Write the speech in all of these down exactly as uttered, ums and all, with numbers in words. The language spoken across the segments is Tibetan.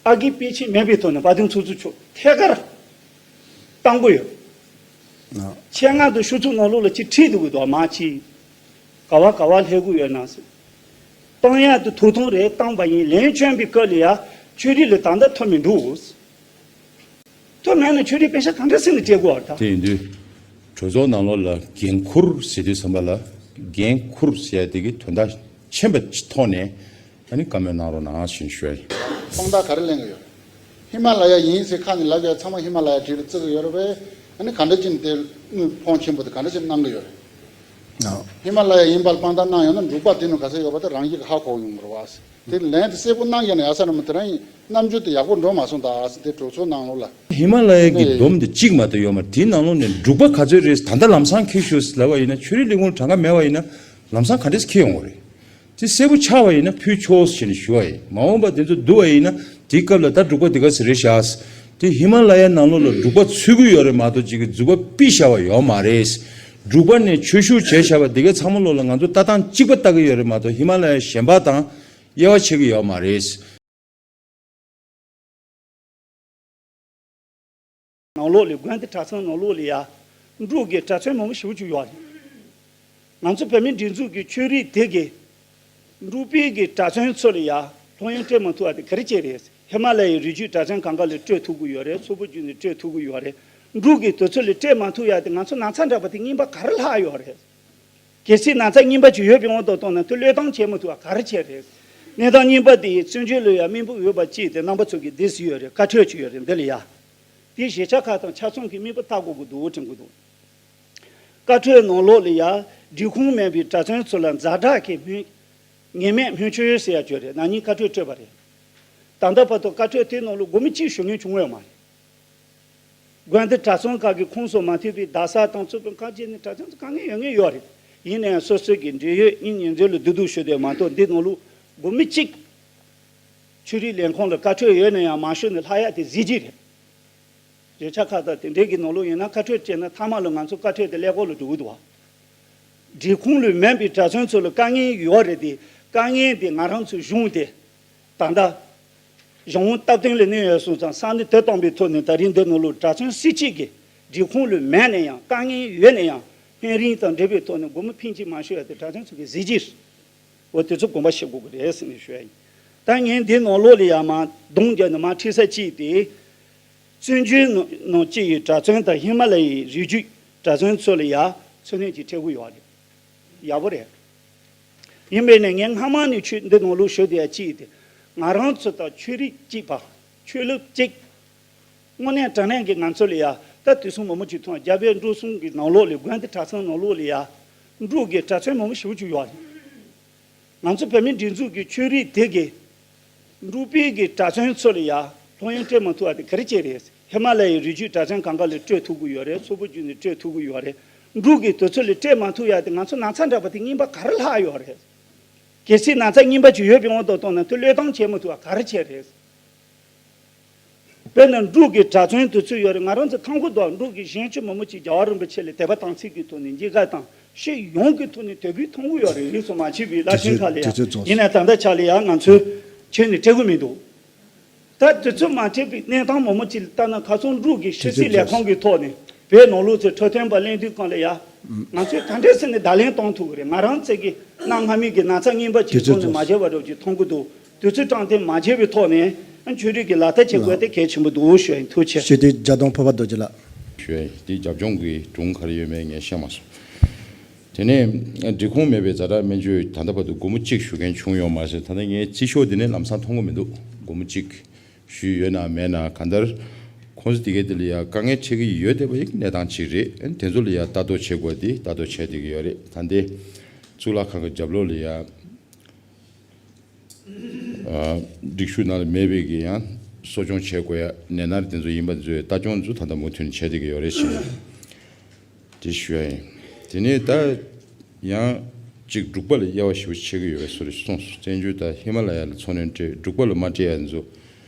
ཨ་གི་པེ་ཆི་མེད་པའི་ཐོག་ནས་དཔལ་ལྡན་ཚོགས་གཙོ་མཆོག་ཐད་ཀར་བཏང་གི་ཡོད། ཆེད་མངགས་དུ་ཤོག་ཚོགས་ནང་ལོགས་ལ་ཅིག་ཁྲིད་འདུག་གི་འདུག་མ་ཅིག་ག་བ་ག་བ་སླེབས་གི་ཡོད་ན་ཟེར། བཏང་ཡག་དུ་ཐུགས་ཐོག་རེད། བཏང་བ་ཡིན། ལན་བསྐྱོན་པའི་སྐབས་ལ་ཡ་ཆོས་རིག་ལ་ད་ལྟ་ཐོབ་མི་འདུག་ཐོབ་མེད་ན་ཆོས་རིག་པེ་ཤག་གང་འདྲ་སེ་ནས་སྤྲད་དགོས་བར་ད། དེ་ཡིན་དུས་གྲོས་ཚོགས་ནང་ལོགས་ལ་འགན་འཁུར་ཟེར་དུས་ཙམ་པ་ལ་འགན་འཁུར་ཟེར་ཡ་དེ་གི་དོན་དག་ཆེན་པོ་ཐོག་ནས་ཨ་ནི་བཀའ་མོལ་གནང་རོགས་གནང་ཞེས་ཞུ་ཡ་ཡིན། དཔང་རྟགས་ག་རེ་ལེན་གི་ཡོད་རེད། ཧི་མ་ལ་ཡ་ཡིན་ཟེར་ཁ་ནས་ལབ་ཡ་ཚང་མ་ཧི་མ་ལ་ཡ་བྲིས་ལ་བརྩི་གི་ཡོད་རེད་པས། ཨ་ནི་ག་འདྲ་ཅིག་དེ་དངུལ་ཕོན་ཆེན་པོ་དེ་ག་འདྲ་ཅིག་གནང་གི་ཡོད་རེད། ཧི་མ་ལ་ཡ་ཡིན་པར་དཔང་རྟགས་གནང་ཡོད་ན་འབྲུག་པ་དེ་ནང་ག་ཚོད་ཡོད་པ་དེ་རང་གིས་ཧ་གོ་ཡོང་གི་རེད་བ། དེ་ལན་དེ་གསལ་པོ་གནང་ཡ་ན་ཡག་ས་རེད་མ། དེ་རང་ཡིན་རྣམ་འགྱུར་དེ་ཡག་པོ་འགྲོ་མ་སོང་ད་ཟེར། དེ་གྲོས་ཚོགས་ནང་ལོགས་ལ། ཧི་མ་ལ་ཡ་གི་ཨེ། སྡོམ་དེ་གཅིག་མ་གཏོགས་ཡོད་མ་རེད། དེའི་ནང་ལོགས་ནས་འབྲུག་པ་ག་ཚོད་རེད། ད་ལྟ་ལམ་སང་འཁྱེར་ཤོག་ཟེར་ལབ་པ་ཡིན་ན། ཆོས་རིག་ལས་ཁུངས་གྲངས་ཀ་མེད་པ་ཡིན་ན་ལམ་སང་ག་འདྲས་འཁྱེར་ཡོང་གི་རེད། དེ་གསལ་པོ་ཆགས་པ་ཡིན་ན་ཕུལ་ཆོག་ཟེར་ནས་ཞུ་བ་ཡིན། མ་འོངས་པ་དེ་ཚོ་བསྡུ་བ་ཡིན་ན་དེའི་སྐབས་ལ་ད་འབྲུག་པ་དེ་ག་ཚོད་རེད་ཤག་དེ་ཧི་མ་ལ་ཡའི་ནང་ལོགས་ལ་འབྲུག་པ་ཚུད་ཀྱི་ཡོད་རེད་མ་གཏོགས་ཅིག་གི་འཛུགས་པ་ཕུད་བཞག་པ་ཡོད་མ་རེད། འབྲུག་པ་ནས་ཆོས་ཞུགས་བྱས་བཞག་པ་དེ་གའི་ཚང་མ་ལོགས་ལ་ང་ཚོ་ལྟ་སྟངས་གཅིག་པ་ལྟ་གི་ཡོད་རེད་མ་གཏོགས་ཧི་མ་ལ་ཡ་གཞན་པ་དང་དབྱེ་བ་ཕྱེ་གི་ཡོད་མ་རེད། ནང་ལོགས་ལ་དགོན་སྡེ་གྲྭ་ཚང་ནང་ལོགས་ལ་ཡ་འབྲུག་གི་གྲྭ་བཙུན་མང་པོ་ཞེ་པོ་ཅིག་ཡོད་རེད། ང་ཚོ་བོད་མིའི་སྒྲིག་འཛུགས་ཀྱི་ཆོས་རིག་དེ་གི་འབྲུག་པའི་གི་གྲྭ་བཙུན་ཚོ་ལ་ཡ་སློབ་ཡོན་སྤྲད་མ་ཐུབ་པ་དེ་ག་རེ་བྱས་རེད། ཧི་མ་ལ་ཡའི་རི་རྒྱུད་གྲྭ་བཙུན་གང་ག་ལ་སྤྲད་ཐུབ་ཀྱི་ཡོད་རེད། མཚོ་བོད་བརྒྱུད་ནས་སྤྲད་ཐུབ་ཀྱི་ཡོད་རེད། འབྲུག་གི་དེ་ཚོ་ལ་སྤྲད་མ་ཐུབ་ཡ་དེ་ང་ཚོ་ན་ཚ་འདྲ་པོ་དེ་རྔན་པ་ག་རེ་ལྷག་ཡོད་རེད། གལ་སྲིད་ན་ཚ་རྔན་པ་ཅིག་ཡོད་པའི་དབང་དུ་བཏང་ན་དེ་བློས་བཏང་བྱེད་མ་ཐུབ་པ་ག་རེ་བྱས་རེད། གནས་སྟངས་རྙིང་པ་དེ་བཙན་བྱོལ་ལ་ཡ་མི་འབོར་ཡོད་པ་ཅིག་དེ་རྣམ་པ་ཚོ་གི་དེ་སུ་ཡོད་རེད། བཀའ་ཁྲོལ་ཅིག་ཡོད་རེད། འདི་ལ་ཡ་དེ་གཞིས་ཆགས་ཁག་དང་ཆ་ཚང་གི་མི་འབོར་ལྟ་དགོས་ཀྱི་འདུག་དྲན་གྱི་འདུག་བཀའ་ཁྲོལ་ནང་ལོགས་ལ་ཡ་སྒྲིག་ཁོངས་མེད་པའི་གྲྭ་བཙུན་ཚོ་ལ་ཛ་དྲག་གི་སྨན་ངེས་མེད་སྨན་བཅོས་ཟེར་ཡ་ཅིག་ཡོད་རེད། ན་ནིང་བཀའ་ཁྲོལ་སྤྲད་པ་རེད། ད་ལྟ་བར་དུ་བཀའ་ཁྲོལ་དེ་ནང་ལོགས་སྒོར་མོ་གཅིག་ཞུ་མཁན་བྱུང་ཡོད་མ་རེད། དགོན་སྡེ་གྲྭ་ཚང་ཁག་གི་ཁོངས་སུ་མ་ཐེ་བའི་རྡ་ས་དང་གཙོས་པའི་ཁག་ཅིག་ནས་གྲྭ་ཚང་ཚོ་དཀའ་ངལ་ཡོད་མཁན་ཡོད་རེད། ཡིན་ན་ཡང་སོ་སོ་གི་འབྲེལ་ཡོད་གཉེན་ཉེ་འབྲེལ་ལ་བསྡུ་བསྡུ་ཞུ་བསྡད་མ་གཏོགས་འདི་ནང་ལོགས་སྒོར་མོ་གཅིག་ཆོས་རིག་ལས་ཁུངས་ལ་བཀའ་ཁྲོལ་ཡོད་ན་ཡང་མ་ཞུས་ནས་ལྷག་ཡ་དེ་གཟི་བརྗིད་རེད། གཞིས་ཆགས་ཁག་དང་དེ་འདྲའི་གི་ནང་ལོགས་ཡིན་ན་བཀའ་ཁྲོལ་སྤྲད་ན་མཐའ་མ་ལ་ང་ཚོ་བཀའ་ཁྲོལ་དེ་ཀླད་ཀོར་ལ་འགྲོ་གི་འདུག་བ། སྒྲིག་ཁོངས་ལ་མེད་པའི་གྲྭ་བཙུན་ཚོ་ལ་དཀའ་ངལ་ཡོད་རེད་དེ། དཀའ་ངལ་དེ་ང་རང་ཚོའི་གཞུང་དེ་ད་ལྟ་གཞུང་སྟབས་བསྟུན་ལ་གནས་ཡོད་སོང་ཙང་། ས་གནས་དེ་སྟོང་པའི་ཐོག་ནས་ད་རིང་འདི་ནང་ལོགས་གྲྭ་བཙུན་སུ་གཅིག་གིས་སྒྲིག་ཁོངས་ལ་མེད་ན་ཡང་དཀའ་ངལ་ཡོད་ན་ཡང་སྨན་རིན་དང་འབྲེལ་བའི་ཐོག་ནས་སྒོར་མོ་ཕིན་གཅིག་མ་ཞུ་ཡ་དེ་གྲྭ་བཙུན་ཚོ་གི་གཟི་བརྗིད། འོ་དེ་ཚོ་དགོངས་པ་བཞེས་དགོས་ཀྱི་རེད་ཟེར་ནས་ཞུ་ཡ་ཡིན། ད་ངས་འདི་ནང་ལོགས་ལ་ཡ་མར་གདོང་བརྒྱབ་ནས་མར་ཁྲིད་ས་གཅིག་དེ། བཙན་བྱོལ་ནང་སྐྱེས་ཡོད་གྲྭ་བཙུན་དང་ཧི་མ་ལ་ཡའི་རི་རྒྱུད་གྲྭ་བཙུན་ཚོ་ལ་ཡ་འཚོ་སྣོན་ཅིག་སྤྲད་དགོས་ཡོད་རེད། ཡག་པོ་རེད། ཡིན་པས་ནས་ངས་སྔ་མ་ནས་ཆོས་འདི་ནང་ལོགས་ཞུ་བསྡད་ཡ་གཅིག་དེ། ང་རང་ཚོ་དང་ཆོས་རིག་གཅིག་པ། ཆོས་ལུགས་གཅིག་དངོས་གནས་དྲང་གནས་ཀྱི་ང་ཚོ་ལ་ཡ་ད་དུས་སང་མང་པོ་ཅིག་མཐོང་། རྒྱ་བལ་འབྲུག་གསུམ་གྱི་ནང་ལོགས་ལ་དགོན་སྡེ་གྲྭ་ཚང་ནང་ལོགས་ལ་ཡ་འབྲུག་གི་གྲྭ་བཙུན་མང་པོ་ཞེ་པོ་ཅིག་ཡོད་རེད། ང་ཚོ་བོད་མིའི་སྒྲིག་འཛུགས་ཀྱི་ཆོས་རིག་དེ་གི་འབྲུག་པའི་གི་གྲྭ་བཙུན་ཚོ་ལ་ཡ་སློབ་ཡོན་སྤྲད་མ་ཐུབ་པ་དེ་ག་རེ་བྱས་རེད། ཧི་མ་ལ་ཡའི་རི་རྒྱུད་གྲྭ་བཙུན་གང་ག་ལ་སྤྲད་ཐུབ་ཀྱི་ཡོད་རེད། མཚོ་བོད་བརྒྱུད་ནས་སྤྲད་ཐུབ་ཀྱི་ཡོད་རེད། འབྲུག་གི་དེ་ཚོ་ལ་སྤྲད་མ་ཐུབ་ཡ་དེ་ང་ཚོ་ན་ཚ་འདྲ་པོ་དེ་རྔན་པ་ག་རེ་ལྷག་ཡོད་རེད། གལ་སྲིད་ན་ཚ་རྔན་པ་ཅིག་ཡོད་པའི་དབང་དུ་བཏང་ན་དེ་བློས་བཏང་བྱེད་མ་ཐུབ་པ་ག་རེ་བྱས་རེད། དཔེར་ན་འབྲུག་གི་གྲྭ་བཙུན་དེ་ཚོ་ཡོད་རེད། ང་རང་ཚོ་མཐོང་གི་འདུག་འབྲུག་གི་གཞོན་སྐྱེས་མང་པོ་ཅིག་རྒྱལ་བ་རིན་པོ་ཆེ་ལ་དད་པ་དམ་ཚིག་གི་ཐོག་ནས་མཇལ་ཁ་དང་སྤྱི་ཡོངས་ཀྱི་ཐོག་ནས་དད་གུས་མཐོང་གི་ཡོད་རེད། ཡིན་སོང་མ་བྱས་པའི་བླ་ཆེན་ཁག་ལ་ཡང་། ཡིན་ན་ད་ལྟ་ཆ་ལ་ཡང་ང་ཚོས་ཁྱོན་ནས་སྤྲད་གི་མི་འདུག་ད་དེ་ཚོ་མ་སྤྲད་པའི་གནས་སྟངས་མང་པོ་ཅིག་ལ་ལྟ་ན། ཁ་སང་འབྲུག་གི་ཕྱི་སྲིད་ལས་ཁང་གི་ཐོག་ནས་བོད་ནང་ལོགས་ཚོའི་འཕྲོད་བསྟེན་པ་གླེང་དུས་སྒང་ལ་ཡ། ང་ཚོས་ག་འདྲས་ཟེར་ནས་བརྡ་ལན་གཏོང་ཐུབ་ཀྱི་རེད། ང་རང་ཚོ་གི་གནའ་སྔ་མོའི་གི་ན་ཚ་རྔན་པ་ཅིག་ཐོག་ནས་མ་བྱས་པ་འདྲ་ཅིག་མཐོང་གི་འདུག་དུས་ཚོད་དྲང་བདེན་མ་བྱས་པའི་ཐོག་ནས་ཆོས་རིག་གི་ལག་བསྟར་བྱེད་དགོས་དེ་གལ་ཆེན་པོ་འདུག་ཞུ་ཡ་ཡིན། ཐུགས་རྗེ་ཆེ། ཞུ་དེ་རྒྱ་སྟོང་འཕགས་པ་རྡོ་རྗེ་ལགས། ཞུ་ཡ་ཡིན། དེ་རྒྱབ་ལྗོངས་ཀྱི་སྒྲུང་ག་རེ་ཡོད་མེད་ངས་བཤད་མ་སོང་། དེ་ནས་སྒྲིག་ཁོངས་མེད་པའི་ཛ་དྲག་སྨན་བཅོས་ད་ལྟ་བར་དུ་སྒོར་མོ་གཅིག་ཞུ་མཁན་བྱུང་ཡོད་མ་ཟད། ད་ལྟ་ངའི་རྩིས་ཤོག་འདི་ནས་ལམ་སང་མཐོང་གི་མི་འདུག་སྒོར་མོ་གཅིག་ཞུས་ཡོད་ན་མེད་ན། གང་ལྟར་ཁོང་ཚོ་དེ་གའི་དེ་ལ་ཡ་དཀའ་ངལ་འཕྲད་ཀྱི་ཡོད་བསྡད་པ་ཡི་གནས་སྟངས་གཅིག་རེད། དེ་ཚོ་ལ་ཡ་ལྟ་རྟོག་བྱེད་དགོས་དེ་ལྟ་རྟོག་བྱས་བསྡད་ཀྱི་ཡོད་རེད། ད་ལྟའི་གཙུག་ལག་ཁང་གི་རྒྱབ་ལོགས་ལ་ཡ། ཨ། སྒྲིག་གཞི་ནང་ལ་མེད་པའི་གི་ཡང་གསོ་སྐྱོང་བྱེད་དགོས་ཡ་ནད་མནར་དེ་ཚོ་ཡིན་པ་དེ་ཚོའི་ལྟ་སྐྱོང་ཚོ་ད་ལྟ་མུ་མཐུད་ནས་བྱས་བསྡད་ཀྱི་ཡོད་རེད་ཟེར་ནས་དེ་ཞུ་ཡ་ཡིན། དེ་ནས་ད་ཡང་གཅིག་འབྲུག་པ་ལ་དབྱེ་བ་ཞེ་པོ་ཕྱེ་གི་ཡོད་པའི་བཟོ་འདྲ་ཞིག་གསུངས་སོང་། བཙན་བྱོལ་དང་ཧི་མ་ལ་ཡ་ལ་འཚོ་སྣོན་སྤྲད། འབྲུག་པ་ལ་མ་སྤྲད་ཡ་དེ་ཚོ་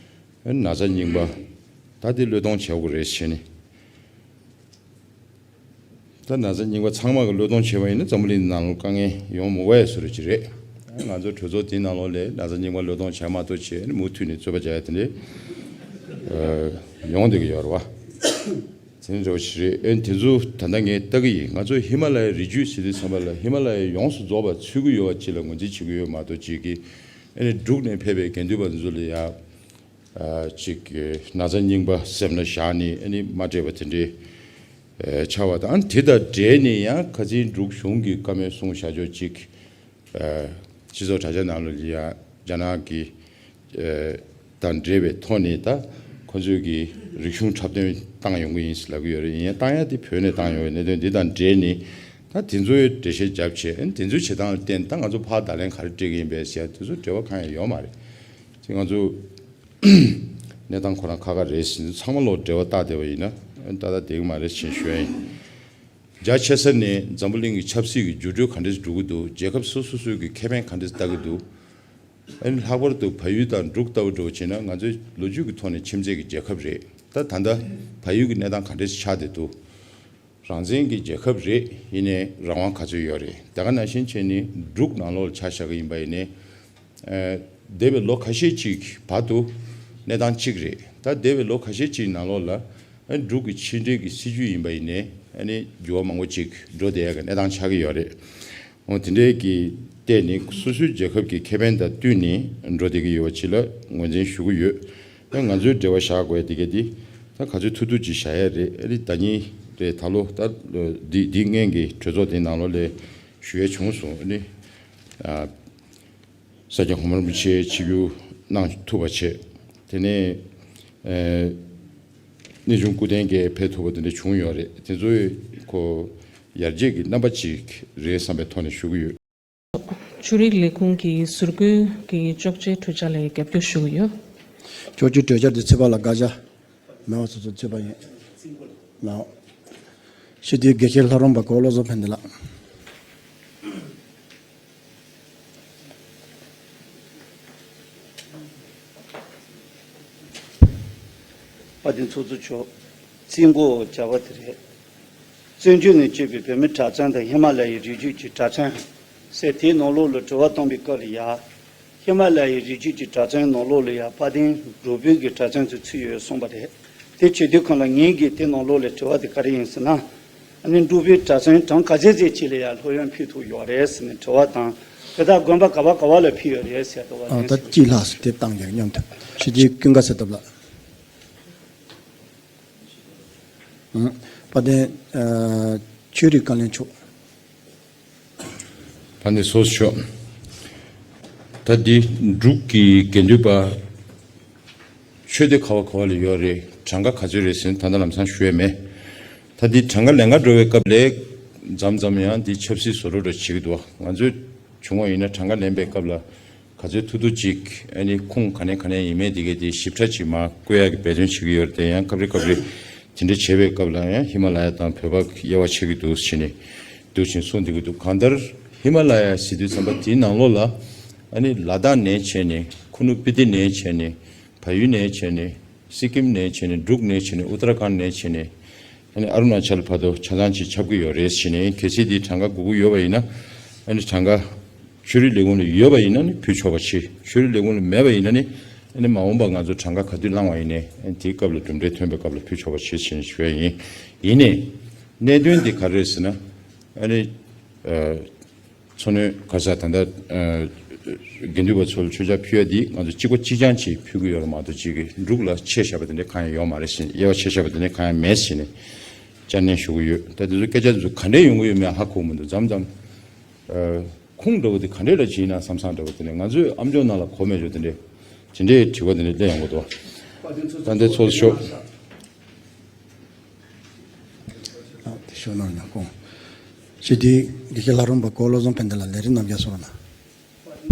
ན་ཚ་རྙིང་པ་ད་དེ་བློས་གཏོང་བྱེད་དགོས་རེད་ཟེར་ནས། ད་ན་ཚ་རྙིང་པ་ཚང་མ་གི་བློས་གཏོང་བྱས་པ་ཡིན་ན་འཛམ་བུ་གླིང་ནང་ལ་དཀའ་ངལ་ཡོང་མི་དགོས་ཡ་བཟོ་འདྲ་ཅིག་རེད། ང་ཚོ་གྲོས་ཚོགས་འདིའི་ནང་ལོགས་ལ་ན་ཚ་རྙིང་པ་བློས་གཏོང་བྱས་མ་གཏོགས་བྱས་ནས་མུ་མཐུད་ནས་རྩོད་པ་རྒྱག་ཡ་དེ་འདྲས་ཡོང་བསྡད་ཀྱི་ཡོད་རེད་བ། དེ་འདྲ་བ་ཞིག་རེད། ཨེ་དེ་ཚོ་ད་ལྟ་ངས་ལྟ་གི་ཡིན། ང་ཚོ་ཧི་མ་ལ་ཡའི་རི་རྒྱུད་ཟེར་དུས་ཙམ་པ་ལ་ཧི་མ་ལ་ཡའི་ཡོངས་སུ་རྫོགས་པ་ཚུད་ཀྱི་ཡོད་པ་ཅིག་ལ་ངོས་འཛིན་བྱེད་ཀྱི་ཡོད་མ་གཏོགས་ཅིག་གི་ཨེ་ནས་འབྲུག་ནས་ཕེབས་པའི་དགེ་འདུན་པ་ཚོ་ལ་ཡ། ཅིག་ན་ཚ་རྙིང་པ་སེམས་ལ་བཞག་ནས་ཨ་ནི་མ་སྤྲད་པ་དེ་འདྲའི་ཆགས་པ་དང་། དེ་དང་འབྲེལ་ནས་ཡང་ཁ་སང་འབྲུག་གཞུང་གི་བཀའ་མོལ་གསུངས་བཞག་ཆོག་ཅིག་སྤྱི་ཚོགས་དྲ་རྒྱ་ནང་ལ་ཡང་རྒྱ་ནག་གི་དང་འབྲེལ་བའི་ཐོག་ནས་ད་ཁོ་ཚོས་ཀྱི་རིག་གཞུང་འཁྲབ་སྟོན་བཏང་ཡོང་གི་ཡིན་ཟེར་ལབ་ཀྱི་ཡོད་རེད། ཡིན་ཡང་བཏང་ཡ་དེ་བོད་ནས་བཏང་ཡོང་བའི་གནད་དོན་འདི་དང་འབྲེལ་ནས་ད་དེ་ཚོའི་འགྲེལ་བཤད་བརྒྱབ་བྱས། ཨ་ནི་དེ་ཚོའི་བྱེད་སྟངས་ལ་བརྟེན་ད་ང་ཚོ་ཕར་བརྡ་ལན་ག་རེ་སྤྲད་ཀྱི་ཡིན་པས་ཟེར་ཡ་དེ་ཚོ་འབྲེལ་བ་གང་ཡང་ཡོད་མ་རེད། ཅེས་ང་ཚོ་གནས་སྟངས་ཁོ་རང་ཁག་ཁག་རེད་ཟེར། ཚང་མ་ལོག་འབྲེལ་བ་བཏགས་བསྡད་པ་ཡིན་ན་ཏག་ཏག་བསྡད་ཀྱི་མ་རེད་ཅེས་ཞུ་ཡ་ཡིན། རྒྱ་ཆེ་ས་ནས་འཛམ་བུ་གླིང་གི་ཆབ་སྲིད་ཀྱི་འགྱུར་འགྲོས་ག་འདྲས་འགྲོ་གི་འདུག་རྒྱལ་ཁབ་སོ་སོ་སོའི་གི་ཁེ་ཕན་ག་འདྲས་ལྟ་གི་འདུག་ཨ་ནི་ལྷག་པར་དུ་བལ་ཡུལ་དང་འབྲུག་ལྟ་བུ་འདྲ་བོ་བྱས་ན་ང་ཚོའི་ལོ་རྒྱུས་ཀྱི་ཐོག་ནས་ཁྱིམ་མཚེས་ཀྱི་རྒྱལ་ཁབ་རེད། ད་ད་ལྟ་བལ་ཡུལ་གྱི་གནས་སྟངས་ག་འདྲས་ཆགས་བསྡད་འདུག་རང་བཙན་གྱི་རྒྱལ་ཁབ་རེད། ཡིན་ནའི་རང་དབང་ག་ཚོད་ཡོད་རེད། དེ་ག་ནང་བཞིན་བྱས་ནས་འབྲུག་ནང་ལོགས་ལ་ཆ་བཞག་གི་ཡིན་པ་ཡིན་ནའི། ཨ་འདས་པའི་ལོ་ཁ་ཤས་ཅིག་བར་དུ་གནས་སྟངས་གཅིག་རེད། ད་འདས་པའི་ལོ་ཁ་ཤས་ཅིག་ནང་ལོགས་ལ་ཨ་འབྲུག་གི་ཕྱི་འབྲེལ་གྱི་སྲིད་ཇུས་ཡིན་པ་ཡིན་ནའི་ཨ་ནི་འགྱུར་བ་མང་པོ་ཅིག་འགྲོ་བསྡད་ཡ་གི་གནས་སྟངས་ཆགས་ཀྱི་ཡོད་རེད། འོ་དེ་འདྲའི་གི་ལྟས་ནས་སོ་སོའི་རྒྱལ་ཁབ་ཀྱི་ཁེ་ཕན་དང་བསྟུན་ནས་འགྲོ་བསྡད་ཀྱི་ཡོད་པ་ཅིག་ལ་ངོས་འཛིན་ཞུ་གི་ཡོད། ཨ་ང་ཚོའི་འབྲེལ་བ་བཞག་དགོས་ཡ་དེ་ག་དེ་ད་ག་ཚོད་ཐུབ་ཐུབ་ཅིག་བཞག་ཡ་རེད། ཨ་ནི་ཟླ་ཉིན་རེད། ད་ལོ་ད་འདི་འདི་སྔོན་གྱི་གྲོས་ཚོགས་དེའི་ནང་ལོགས་ལ་ཞུ་ཡ་བྱུང་སོང་། ཨ་ནི་ཨ་ས་སྐྱ་གོང་མ་རིན་པོ་ཆེ་ཆིབས་བསྒྱུར་གནང་ཐུབ་པ་བྱས། དེ་ནས་ཨེ་གནས་ཆུང་སྐུ་རྟེན་གྱི་ཕེབས་ཐུབ་པ་དེ་འདྲ་བྱུང་ཡོད་རེད། དེ་ཚོས་ཁོ་ཡར་རྒྱས་ཀྱི་རྣམ་པ་ཅིག་རེད་བསམ་པའི་ཐོག་ནས་ཞུ་གི་ཡོད། ཆོས་རིག་ལས་ཁུངས་ཀྱི་ཟུར་བཀོལ་གྱི་གཅོག་མཆན་འཕྲུལ་ཆས་ལ་རྒྱབ་སྐྱོར་ཞུ་གི་ཡོད། གཅོག་མཆན་འཕྲུལ་ཆས་དེ་ཚོད་དཔག་ལ་དགག་བྱ་མེད་པ་སོ་སོ་ཚོད་དཔག་ཡིན་ལགས། སྤྱི་འཐུས་དགེ་བཤེས་ལྷ་རམས་པ་གོ་བློ་བཟང་ཕན་བདེ་ལགས། དཔལ་ལྡན་ཚོགས་གཙོ་མཆོག་རྩིས་འགོ་བྱ་བ་དེ་རེད། བཙན་བྱོལ་ནས་སྤྱོད་པའི་བོད་མིའི་གྲྭ་བཙུན་དང་ཧི་མ་ལ་ཡའི་རི་རྒྱུད་ཀྱི་གྲྭ་བཙུན་ཟེར་དེའི་ནང་ལོགས་ལ་དྲི་བ་བཏང་བའི་སྐབས་ལ་ཡ། ཧི་མ་ལ་ཡའི་རི་རྒྱུད་ཀྱི་གྲྭ་བཙུན་ནང་ལོགས་ལ་ཡ་དཔལ་ལྡན་འབྲུག་པའི་གི་གྲྭ་བཙུན་ཚོ་ཚུད་ཡོད་གསུངས་པ་རེད། དེ་བྱེད་དུས་ཁོང་ལ་ངེད་ཀྱིས་དེ་ནང་ལོགས་ལ་དྲི་བ་དེ་ག་རེ་ཡིན་ཟེར་ན། ཨ་ནི་འབྲུག་པའི་གྲྭ་བཙུན་གྲངས་ག་ཚད་ཙམ་ཅིག་ལ་ཡང་སློབ་ཡོན་ཕུལ་ཐུབ་ཡོད་རེད་ཟེར་ནས་དྲི་བ་དང་། དེ་དག་དགོན་པ་ག་བ་ག་བ་ལ་ཕུལ་ཡོད་རེད་ཟེར་དྲི་བ་ཨ་དེ་ད་ཟེར། གཅིག་ལྷག་ཙམ་དེ་བཏང་ཡག་སྙམ་དུ་ཞི་བདེའི་ཀུན་དགའ་ཚེ་སྟོབས་ལགས། ཨང་། དཔལ་ལྡན་ཨ་ཆོས་རིག་བཀའ་བློན་མཆོག་དཔལ་ལྡན་ཚོགས་གཙོ་མཆོག་ད་འདི་འབྲུག་གི་དགེ་འདུན་པ་ཆོས་སྡེ་ག་བ་ག་བ་ལ་ཡོད་རེད། གྲངས་ཀ་ག་ཚོད་རེད་ཟེར་ན་ད་ལྟ་ལམ་སང་ཞུ་ཡས་མེད། ད་འདི་གྲངས་ཀ་ལེན་ག་འགྲོ་བའི་སྐབས་ལ་མཚམས་མཚམས་ཡང་འདི་ཆབ་སྲིད་བཟོ་འདྲ་འདྲ་བྱེད་ཀྱི་འདུག་ང་ཚོའི་བྱུང་བ་ཡིན་ན་གྲངས་ཀ་ལེན་པའི་སྐབས་ལ་ག་ཚོད་ཐུབ་ཐུབ་ཅིག་ཨ་ནི་ཁུངས་ག་ནས་ག་ནས་ཡིན་མིན་འདི་གའི་དེ་ཞིབ་ཕྲ་ཅིག་མར་བཀོད་ཡག་གི་འབད་བརྩོན་བྱེད་ཀྱི་ཡོད་རེད་དེ། ཡང་སྐབས་རེ་སྐབས་རེ་དེ་འདྲ་བྱེད་པའི་སྐབས་ལ་ཡང་ཧི་མ་ལ་ཡ་དང་བོད་པ་དབྱེ་བ་ཕྱེ་གི་འདུག་ཟེར་ནས་འདུག་ཅིང་གསུངས་བསྡད་ཀྱི་འདུག་གང་ལྟར་ཧི་མ་ལ་ཡ་ཟེར་དུས་ཙམ་པ་དེའི་ནང་ལོགས་ལ་ཨ་ནི་ལ་དྭགས་ནས་བྱས་ནས་ཁུ་ནུ་སྤི་ཏི་ནས་བྱས་ནས་བལ་ཡུལ་ནས་བྱས་ནས་སི་ཀིམ་ནས་བྱས་ནས་འབྲུག་ནས་བྱས་ནས་ཨུ་ཏར་ཁཱན་ནས་བྱས་ནས་ཨ་ནི་ཨ་རུ་ན་ཅལ་བར་དུ་ཆ་ཚང་ཅིག་ཁྱབ་ཀྱི་ཡོད་རེད་ཟེར་ནས། གལ་སྲིད་དེའི་གྲངས་ཀ་དགོས་ཀྱི་ཡོད་པ་ཡིན་ན་ཨ་ནི་གྲངས་ཀ་ཆོས་རིག་ལས་ཁུངས་ལ་ཡོད་པ་ཡིན་ན་ནི་ཕུལ་ཆོག་པ་བྱེད། ཆོས་རིག་ལས་ཁུངས་ལ་མེད་པ་ཡིན་ན་ནི་ཨ་ནི་མ་འོངས་པ་ང་ཚོ་གྲངས་ཀ་ག་དུས་བླངས་པ་ཡིན་ནའི་ཨ་ནི་དེའི་སྐབས་ལ་གྲུབ་འབྲས་ཐོན་པའི་སྐབས་ལ་ཕུལ་ཆོག་པ་བྱེད་ཟེར་ནས་ཞུ་ཡ་ཡིན། ཡིན་ནའི་གནད་དོན་དེ་ག་རེ་རེད་ཟེར་ན་ཨ་ནི་ཨ། མཚོ་སྣོད་ག་ས་ད་ལྟ་ཨ་དགེ་འདུན་པ་ཚོ་ལ་མཆོད་ཆས་ཕུལ་ཡ་འདི་ང་ཚོ་གཅིག་པ་གཅིག་རྐྱང་གཅིག་ཕུལ་གྱི་ཡོད་རེད་མ་གཏོགས་གཅིག་གི་འབྲུག་ལ་ཆེ་བཞག་པ་དེ་འདྲ་གང་ཡང་ཡོད་མ་རེད་ཟེར། དབྱེ་བ་ཆེ་བཞག་པ་དེ་འདྲ་གང་ཡང་མེད་ཟེར་ནས་བསྐྱར་ནན་ཞུ་གི་ཡོད། ད་དེ་ཚོ་སྐད་ཆ་དེ་ཚོ་ག་འདྲས་ཡོང་གི་ཡོད་མེད་ཧ་གོ་མི་འདུག་མཚམས་མཚམས་ཨ་ཁུངས་འདྲ་བོ་དེ་ག་འདྲས་ལ་བྱིན་ན་བསམ་བསམ་འདྲ་བོ་དེ་འདྲས་ང་ཚོའི་ཨ་མཆོག་ནང་ལ་གོ་མེད་འཇོག་དེ་འདྲས་དེ་འདྲས་དྲི་བ་དེ་འདྲས་སླེབས་ཡོང་གི་འདུག་ད་འདི་ཚོགས་གཙོ་མཆོག་ཨ་དེ་ཤོད་གནང་ཡང་དགོངས། སྤྱི་འཐུས་དགེ་བཤེས་ལྷ་རམས་པ་གོ་བློ་བཟང་ཕན་བདེ་ལགས་ལས་རིམ་རྣམ་རྒྱལ་སོང་ན།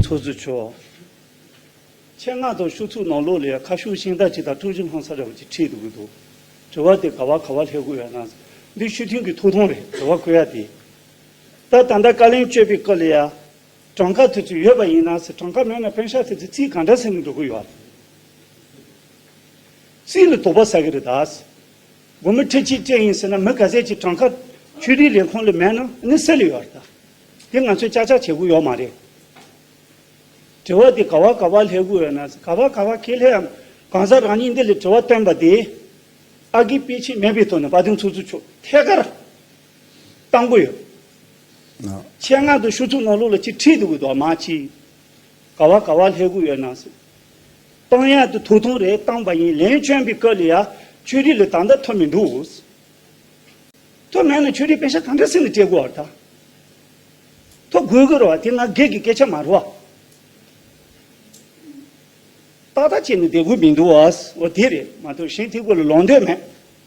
ཚོགས་གཙོ་མཆོག་ཆེད་མངགས་དང་ཤོག་ཚུགས་ནང་ལོགས་ལ་ཡང་ཁ་ཤོག་ཤིང་རྟ་ཅིག་དང་ཀྲུའུ་ཞི་ལྷ་ས་འདྲ་བོ་ཅིག་ཁྲིད་འདུག་གི་འདུག་དྲི་བ་དེ་ག་བ་ག་བ་སླེབས་དགོས་ཡོད་ན། འདི་སྤྱི་འཐུས་ཀྱི་ཐོབ་ཐང་རེད། དྲི་བ་བཀོད་ཡ་དེ། ད་ད་ལྟ་བཀའ་བློན་སྤྱོད་པའི་སྐབས་ལ་ཡང་གྲངས་ཀ་དེ་ཚོ་ཡོད་པ་ཡིན་ན་ཟེར། གྲངས་ཀ་མེད་ན་པེ་ཤག་དེ་ཚོ་རྩིས་ག་འདྲ་ཟེར་ནས་འགྲོ་གི་ཡོད་རེད། རྩིས་ལ་དོགས་པ་ཟ་གི་རེད་ད། སྒོར་མོ་ཁྲི་གཅིག་སྤྲད་ཡིན་ཟེར་ན་མི་ག་ཚད་ཅིག་གྲངས་ཀ་ཆོས་རིག་ལས་ཁུངས་ལ་མེད་ན་ནི་སེལ་ཡོད་རེད་ད། དེ་ང་ཚོས་ཅག་ཅག་བྱེད་དགོས་ཡོད་མ་རེད། དྲི་བ་དེ་ག་བ་ག་བ་སླེབས་དགོས་ཡོད་ན། ག་བ་ག་བ་ཁས་ལེན་ཡང་གང་ཟག་རང་ཉིད་འདི་ལ་དྲི་བ་བཏོན་པ་དེ་ཨ་གི་པེ་ཆེ་མེད་པའི་ཐོག་ནས་དཔལ་ལྡན་ཚོགས་གཙོ་མཆོག་ཐད་ཀར་བཏང་དགོས་ཡོད། ཆེད་མངགས་དུ་ཤོག་ཚུགས་ནང་ལོགས་ལ་ཅིག་ཁྲིད་འདུག་གི་འདུག་མ་ཅིག་ག་བ་ག་བ་སླེབས་དགོས་ཡོད་ན་ཟེར། བཏང་ཡག་དེ་ཐོག་ཐོག་རེད། བཏང་པ་ཡིན། ལན་བསྐྱོན་པའི་སྐབས་ལ་ཡ་ཆོས་རིག་ལ་ད་ལྟ་ཐོ་མི་འདུག་ཐོ་མེད་ན་ཆོས་རིག་པེ་ཤག་གང་འདྲ་སེ་ནས་སྤྲད་དགོས་བ་ད། ཐོ་དགོས་ཀྱི་རེད་བ། དེ་ང་སྒེར་གྱི་སྐད་ཆ་མ་རེད་བ། ཏག་ཏག་བྱས་ནས་བསྡད་དགོས་མི་འདུག་བ། འོ་དེ་རེད་མ་གཏོགས་གཞན་དེ་སྐོར་ལ་ལོང་འདོད་མེད།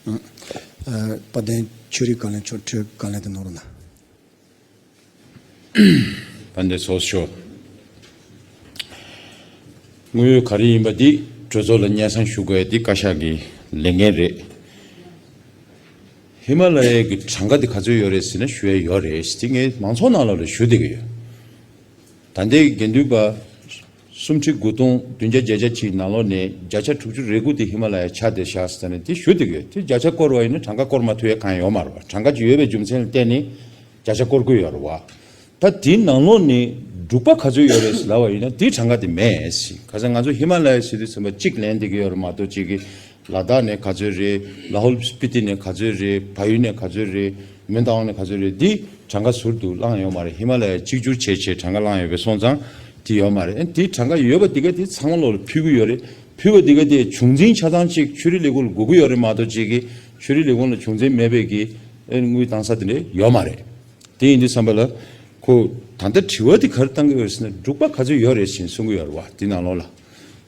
ཨ། དཔལ་ལྡན་ཆོས་རིག་བཀའ་བློན་མཆོག་འཕྲོས་བཀའ་ལན་དེ་གནང་རོགས་གནང་། དཔལ་ལྡན་ཚོགས་གཙོ་མཆོག་དངོས་ཡོད་ག་རེ་ཡིན་པ་འདི་གྲོས་ཚོགས་ལ་སྙན་སེང་ཞུ་དགོས་འདི་བཀའ་ཤག་གི་ལས་འགན་རེད། ཧི་མ་ལ་ཡའི་གི་གྲངས་ཀ་འདི་ག་ཚོད་ཡོད་རེད་ཟེར་ན་ཞུ་ཡ་ཡོད་རེད། འདི་ངས་མང་ཚོགས་ནང་ལོགས་ལ་ཞུ་བསྡད་ཀྱི་ཡོད། ད་ལྟའི་དགེ་འདུན་པ་སུམ་ཁྲི་དགུ་སྟོང་བདུན་བརྒྱ་བརྒྱད་ཅུ་གྱ་གཅིག་ནང་ལོགས་ནས་བརྒྱ་ཆ་དྲུག་ཅུ་རེ་དགུ་དེ་ཧི་མ་ལ་ཡ་ཆགས་བསྡད་བཞག་ཟེར་ནས་དེ་ཞུ་བསྡད་ཀྱི་ཡོད། དེ་བརྒྱ་ཆ་བསྐོར་བ་ཡིན་ན་གྲངས་ཀ་བསྐོར་མ་ཐུབ་ཡ་གང་ཡང་ཡོད་མ་རེད་བ། གྲངས་ཀ་ཅིག་ཡོད་པའི་རྒྱུ་མཚན་ལ་བརྟེན་ནས་བརྒྱ་ཆ་བསྐོར་དགོས་ཡོད་རེད་བ། ད་དེའི་ནང་ལོགས་ནས་འབྲུག་པ་ག་ཚོད་ཡོད་རེད་ལབ་པ་ཡིན་ན་དེའི་གྲངས་ཀ་དེ་མེད་ཟེར། ག་ས་ང་ཚོ་ཧི་མ་ལ་ཡ་ཟེར་དུས་ཙམ་པ་གཅིག་ལེན་བསྡད་ཀྱི་ཡོད་རེད་མ་གཏོགས་གཅིག་གི་ལ་དྭགས་ནས་ག་ཚོད་རེད། ལ་ཧུལ་སྤི་ཏི་ནས་ག་ཚོད་རེད། བལ་ཡུལ་ནས་ག་ཚོད་རེད། མོན་རྟ་དབང་ནས་ག་ཚོད་རེད། འདི་གྲངས་ཀ་ཟུར་དུ་བླངས་ཡོད་མ་རེད། ཧི་མ་ལ་ཡ་གཅིག་གྱུར་བྱས་བྱས་གྲངས་ཀ་བླངས་ཡོད་པའི་སོང་ཙང་དེ་ཡོད་མ་རེད། ཨ་འདི་གྲངས་ཀ་ཡོད་པ་འདི་ག་དེ་ཚང་མ་ལོག་ལ་ཕུལ་གྱི་ཡོད་རེད། ཕུལ་བ་འདི་ག་དེ་བྱུང་འཛིན་ཆ་ཚང་གཅིག་ཆོས་རིག་ལས་ཁུངས་ལ་དགོས་ཀྱི་ཡོད་རེད་མ་གཏོགས་གཅིག་གི་ཆོས་རིག་ལས་ཁུངས་ལ་བྱུང་འཛིན་མེད་པའི་གི་ཨ་དངུལ་བཏང་ས་དེ་འདྲ་ཡོད་མ་རེད། དེ་ཡིན་དུས་ཙམ་པ་ལ་ཁོ་ད་ལྟ་དྲི་བ་དེ་ག་རེ་བཏང་གི་ཡོད་རེད་ཟེར་ན་འབྲུག་པ་ག་ཚོད་ཡོད་རེད་ཟེར་གསུང་གི་ཡོད་རེད་བ། དེ་ནང་ལོགས་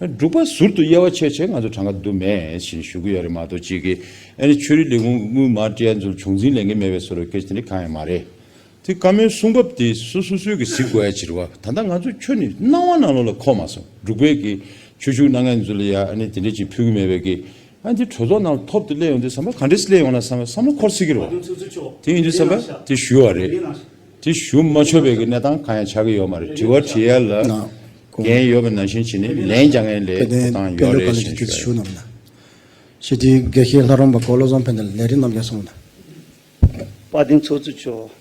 ལ་འབྲུག་པ་ཟུར་དུ་དབྱེ་བ་ཕྱེ་བྱས་ང་ཚོ་གྲངས་ཀ་བསྡུ་མེད་ཟེར་ཞུ་གི་ཡོད་རེད་མ་གཏོགས་གཅིག་གི་ཨ་ནི་ཆོས་རིག་ལས་ཁུངས་དངུལ་མར་སྤྲད་ཡ་ཚོ་ལ་བྱུང་འཛིན་ལས་འགན་མེད་པའི་བཟོ་འདྲ་སྐད་ཆ་དེ་འདྲ་གང་ཡང་མ་རེད། དེ་བཀའ་མོལ་གསུང་བབ་དེ་སོ་སོ་སོས་གི་གཟིགས་དགོས་ཡ་ཅིག་རེད་བ། ད་ལྟ་ང་ཚོ་ཁྱོན་ནས་སྣང་བ་ནང་ལོགས་ལ་འཁོར་མ་སོང་། འབྲུག་པའི་གི་ཆོས་ཞུགས་གནང་མཁན་ཚོ་ལ་ཡ་ཨ་ནི་དེ་འདྲ་ཅིག་ཕུལ་གི་མེད་པའི་གི་ཨ་འདི་གྲོས་ཚོགས་ནང་ཐོབ་ཏུ་སླེབས་ཡོང་དུས་བསམ་པ་ག་འདྲས་སླེབས་ཡོང་ན་བསམ་པ་བསམ་བློ་འཁོར་སྲིད་ཀྱི་རེད་བ། དེ་ཡིན་དུས་བསམ་པ་དེ་ཞུ་བ་རེད། དེ་ཞུ་མ་ཆོག་པའི་གི་གནས་སྟངས་གང་ཡང་ཆགས་ཀྱི་ཡོད་མ་རེད། དྲི་བ་དྲི་ཡ་ལ་འགན་ཡོད་པ་ནང་བཞིན་བྱས་ནས་ལན་རྒྱག་མཁན་ལས་ཐོབ་ཐང་ཡོད་རེད་ཞེས་ཞུ་ཡ། ཞེས་དེའི་དགེ་བཤེས་ལྷ་རམས་པ་གོ་ལོ་བཟང་ཕན་བདེ་ལ་ལས་རིམ་རྣམས་ཀྱང་གསུངས་གནང་། དཔལ་ལྡན་ཚོགས་གཙོ་མཆོག་